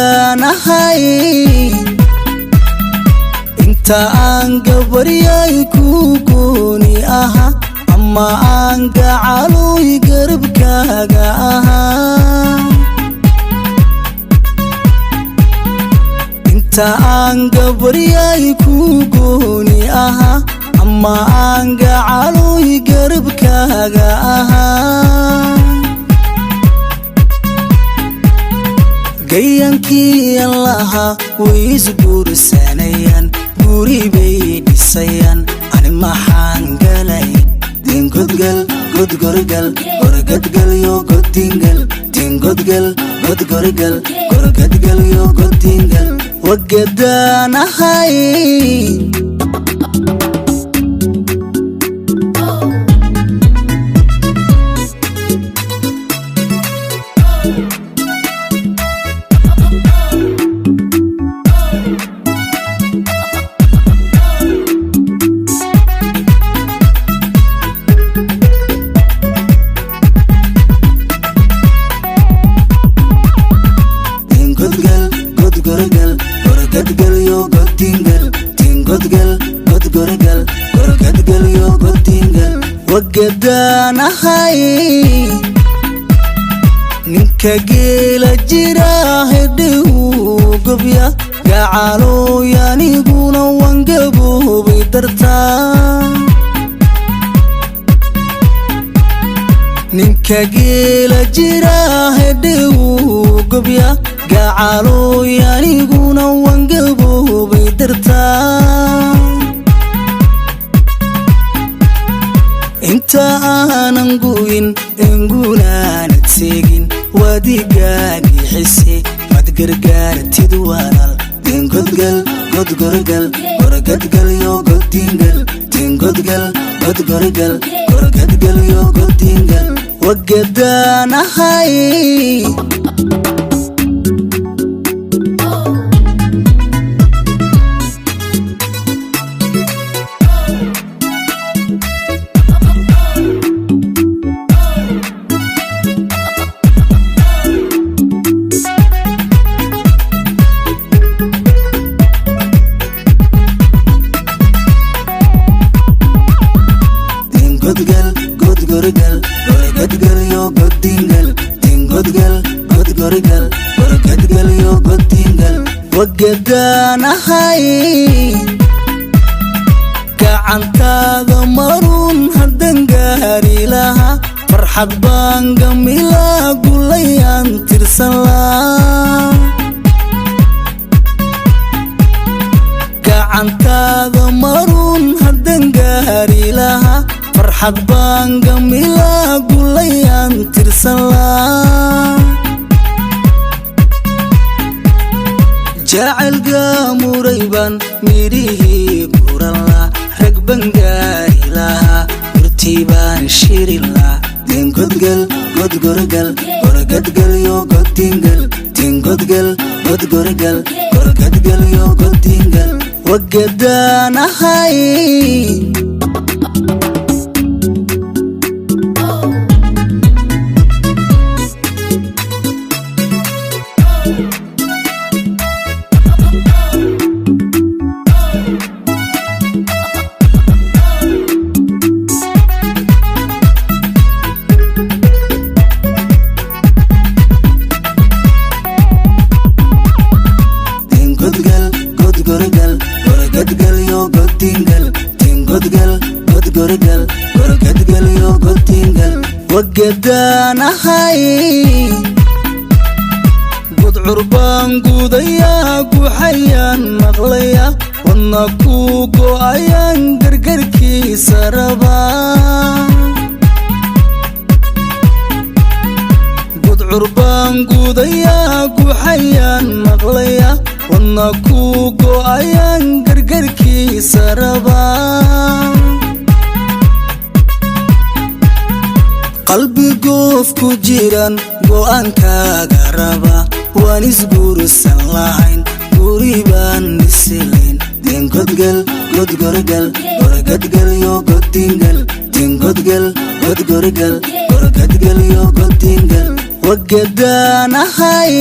Wagadaanahay inta aan gabaryay ku gooni ahaa ama aan gacaloy garabkaaga ahaa, inta aan gabaryay ku gooni ahaa ama aan gacaloy garabkaaga ahaa, gayankii allaha way isguursanayaan, guri bay dhisayaan, ani maxaan galay? Dingodgal godgorgal gorgadgalyo godingal, dingodgal godgorgal gorgadgalyo godingal. Wagadaanahay. Wagadaanahay ninka geela jira hedhiw gobya gacalooy, aniguna waan gaboobay dartaa. Ninka geela jira hedhiw gobya gacalooy, aniguna waan gaboobay dartaa. Inta aanan gu'in engunaanad seegin wadigaagixise mad gargaartid walaal. Dingodgal godgorgal gorgadgalyo godingal, dingodgal godgorgal gorgadgalyo godingal. Wagadaanahay. Wagadaanahay gacantaada maruun haddan gaari lahaa, farxad baan gamilaa gulayaan tirsan lahaa. Gacantaada maruun haddan gaari lahaa, farxad baan gamilaa gulayaan tirsan lahaa. Jacaylka muray baan midhihii guran laa, rag baan gaari lahaa, murtii baan shirin laa. Dingodgal godgorgal gorgadgalyo godingal, dingodgal godgorgal gorgadgalyo godingal. Wagadaanahay. Wagadaanahay gudcur baan guudayaa, guxayaan maqlaya, wadna ku go'ayaan gargarkiisa rabaa. Gudcurbaan guudayaa, guuxayaan maqlaya, wadna ku go'ayaan gargarkiisa rabaa. Qalbi goof ku jiran go'aankaaga raba, waan isguursan lahayn, guri baan dhisilayn. Tingodgal godgorgal gorgadgalyo godingal, tingodgal godgorgal gorgadgalyo godingal. Wagadaanahay.